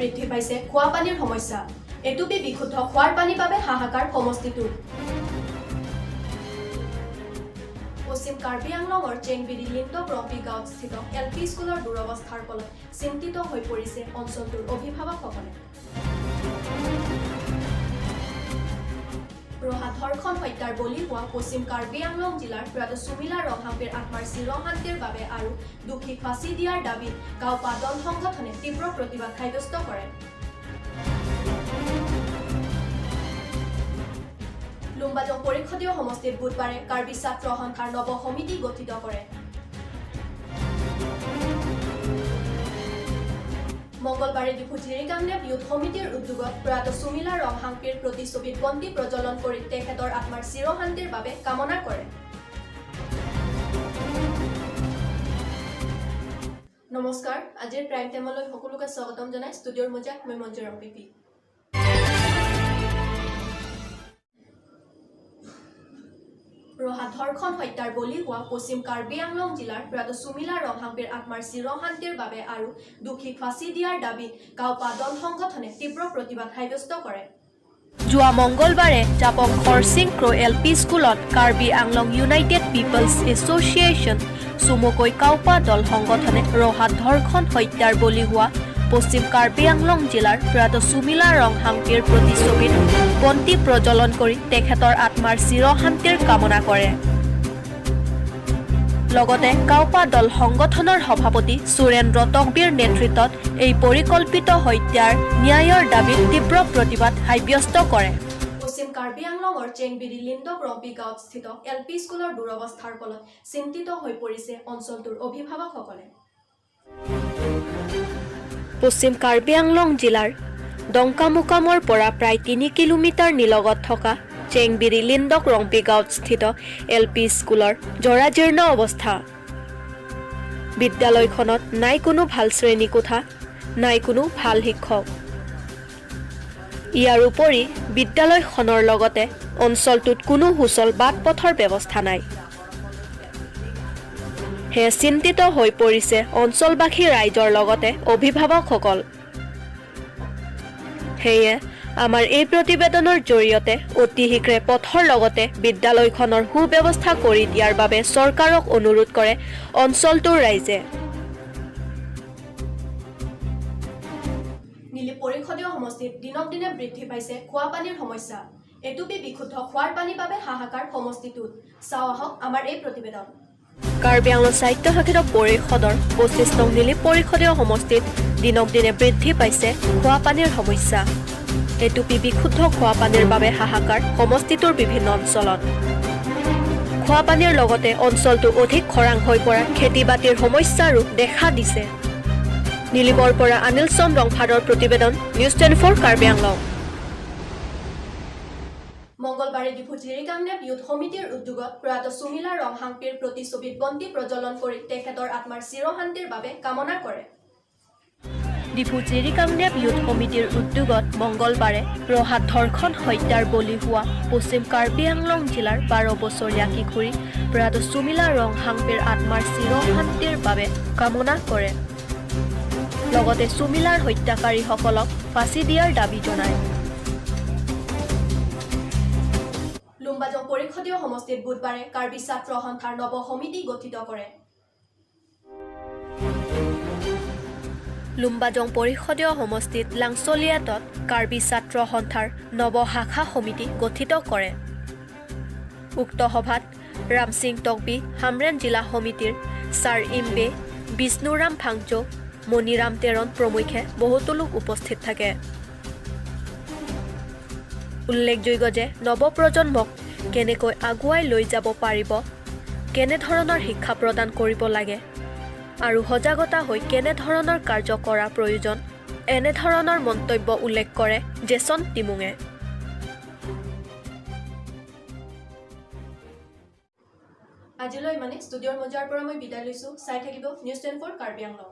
বৃদ্ধি পাইছে খোৱা পানীৰ সমস্যা। এটুপি বিশুদ্ধ খোৱাৰ পানীৰ বাবে হাহাকাৰ সমষ্টিটোত। পশ্চিম কাৰ্বি আংলঙৰ চেংবিৰি লিণ্ডক ৰংপি গাঁৱত স্থিত এল পি স্কুলৰ দুৰৱস্থাৰ ফলত চিন্তিত হৈ পৰিছে অঞ্চলটোৰ অভিভাৱকসকলে। ৰহা ধৰ্ষণ হত্যাৰ বলি হোৱা পশ্চিম কাৰ্বি আংলং জিলাৰ প্ৰয়াত সুমিলা ৰংহাংপিৰ আত্মাৰ চিৰশান্তিৰ বাবে আৰু দোষীক ফাঁচি দিয়াৰ দাবীত গাঁওপা দল সংগঠনে তীব্ৰ প্ৰতিবাদ সাব্যস্ত কৰে। লুম্বাজং পৰিষদীয় সমষ্টিত বুধবাৰে কাৰ্বি ছাত্ৰ সন্থাৰ নৱ সমিতি গঠিত কৰে। মঙ্গলবাৰে ডিফু জিৰিগাংনেপ য়ুথ সমিতিৰ উদ্যোগত প্ৰয়াত সুমিলা ৰংহাংপিৰ প্ৰতিচ্ছবিত বন্তি প্ৰজ্বলন কৰি তেখেতৰ আত্মাৰ চিৰশান্তিৰ বাবে কামনা কৰে। নমস্কাৰ, আজিৰ প্ৰাইম টাইমলৈ সকলোকে স্বাগতম জনাই ষ্টুডিঅ'ৰ মজিয়াত মই মঞ্জু ৰংপিপি। ৰহা ধৰ্ষণ হত্যাৰ বলি হোৱা পশ্চিম কাৰ্বি আংলং জিলাৰ প্ৰয়াত সুমিলা ৰংহাংপিৰ আত্মাৰ চিৰশান্তিৰ বাবে আৰু দোষীক ফাঁচি দিয়াৰ দাবীত গাঁওপা দল সংগঠনে তীব্ৰ প্ৰতিবাদ সাব্যস্ত কৰে। যোৱা মঙ্গলবাৰে জাপং খৰচিং ক্ৰ' এল পি স্কুলত Karbi Anglong United Peoples Association চমুকৈ কাউপা দল সংগঠনে ৰহাত ধৰ্ষণ হত্যাৰ বলি হোৱা পশ্চিম কাৰ্বি আংলং জিলাৰ প্ৰয়াত সুমিলা ৰংহাংপিৰ প্ৰতিচ্ছবিত বন্তি প্ৰজ্বলন কৰি তেখেতৰ আত্মাৰ চিৰশান্তিৰ কামনা কৰে। লগতে কাউপা দল সংগঠনৰ সভাপতি সুৰেন্দ্ৰ তকবীৰ নেতৃত্বত এই পৰিকল্পিত হত্যাৰ ন্যায়ৰ দাবীত তীব্ৰ প্ৰতিবাদ সাব্যস্ত কৰে। পশ্চিম কাৰ্বি আংলঙৰ চেংবিৰি লিণ্ডক ৰংপি গাঁৱত স্থিত এল পি স্কুলৰ দুৰৱস্থাৰ ফলত চিন্তিত হৈ পৰিছে অঞ্চলটোৰ অভিভাৱকসকলে। পশ্চিম কাৰ্বি আংলং জিলাৰ ডংকামুকামৰ পৰা প্ৰায় 3 কিলোমিটাৰ নিলগত থকা চেংবিৰি লিণ্ডক ৰংপি গাঁৱত স্থিত এল পি স্কুলৰ জৰাজীৰ্ণ অৱস্থা। বিদ্যালয়খনত নাই কোনো ভাল শ্ৰেণীকোঠা, নাই কোনো ভাল শিক্ষক। ইয়াৰ উপৰি বিদ্যালয়খনৰ লগতে অঞ্চলটোত কোনো সুচল বাট পথৰ ব্যৱস্থা নাই। সেয়ে চিন্তিত হৈ পৰিছে অঞ্চলবাসী ৰাইজৰ লগতে অভিভাৱকসকল। সেয়ে আমাৰ এই প্ৰতিবেদনৰ জৰিয়তে অতি শীঘ্ৰে পথৰ লগতে বিদ্যালয়খনৰ সুব্যৱস্থা কৰি দিয়াৰ বাবে চৰকাৰক অনুৰোধ কৰে অঞ্চলটোৰ ৰাইজে। নীলি পৰিষদীয় সমষ্টিত দিনক দিনে বৃদ্ধি পাইছে খোৱা পানীৰ সমস্যা। এটুপি বিশুদ্ধ খোৱাৰ পানীৰ বাবে হাহাকাৰ সমষ্টিটোত। চাওঁ আহক আমাৰ এই প্ৰতিবেদন। কাৰ্বি আংলং স্বায়ত্তশাসিত পৰিষদৰ 25 নং নীলি পৰিষদীয় সমষ্টিত দিনক দিনে বৃদ্ধি পাইছে খোৱা পানীৰ সমস্যা। এটুপি বিশুদ্ধ খোৱা পানীৰ বাবে হাহাকাৰ সমষ্টিটোৰ বিভিন্ন অঞ্চলত। খোৱা পানীৰ লগতে অঞ্চলটো অধিক খৰাং হৈ পৰা খেতি বাতিৰ সমস্যাৰো দেখা দিছে। নীলিমৰ পৰা অনিল চন্দ ৰংফাদৰ প্ৰতিবেদন, নিউজ 24 কাৰ্বি আংলং। মঙ্গলবাৰে ডিফু জিৰিগাংনেপ য়ুথ সমিতিৰ উদ্যোগত প্ৰয়াত সুমিলা ৰংহাংপিৰ প্ৰতিচ্ছবিত বন্তি প্ৰজ্বলন কৰি তেখেতৰ আত্মাৰ চিৰশান্তিৰ বাবে কামনা কৰে। ডিফু জিৰিগাংনেপ য়ুথ সমিতিৰ উদ্যোগত মঙ্গলবাৰে ৰহাত ধৰ্ষণ হত্যাৰ বলি হোৱা পশ্চিম কাৰ্বি আংলং জিলাৰ 12 বছৰীয়া কিশোৰী প্ৰয়াত সুমিলা ৰংহাংপিৰ আত্মাৰ চিৰশান্তিৰ বাবে কামনা কৰে। লগতে সুমিলাৰ হত্যাকাৰীসকলক ফাঁচি দিয়াৰ দাবী জনায়। লুম্বাজং পৰিষদীয় সমষ্টিত বুধবাৰে কাৰ্বি ছাত্ৰ সন্থাৰ নৱ সমিতি গঠিত কৰে। লুম্বাজং পৰিষদীয় সমষ্টিত লাংচলিয়াতত কাৰ্বি ছাত্ৰ সন্থাৰ নৱ শাখা সমিতি গঠিত কৰে। উক্ত সভাত ৰামসিং টকবি, হামৰেণ জিলা সমিতিৰ ছাৰ ইম্বে, বিষ্ণুৰাম ফাংচো, মণিৰাম তেৰণ প্ৰমুখ্যে বহুতো লোক উপস্থিত থাকে। উল্লেখযোগ্য যে নৱপ্ৰজন্মক কেনেকৈ আগুৱাই লৈ যাব পাৰিব, কেনেধৰণৰ শিক্ষা প্ৰদান কৰিব লাগে আৰু সজাগতা হৈ কেনেধৰণৰ কাৰ্য কৰা প্ৰয়োজন, এনেধৰণৰ মন্তব্য উল্লেখ কৰে জেছন টিমুঙে। আজিলৈ মানে ষ্টুডিঅ'ৰ মজিয়াৰ পৰা মই বিদায় লৈছোঁ। চাই থাকিব নিউজ 24 কাৰ্বি আংলং।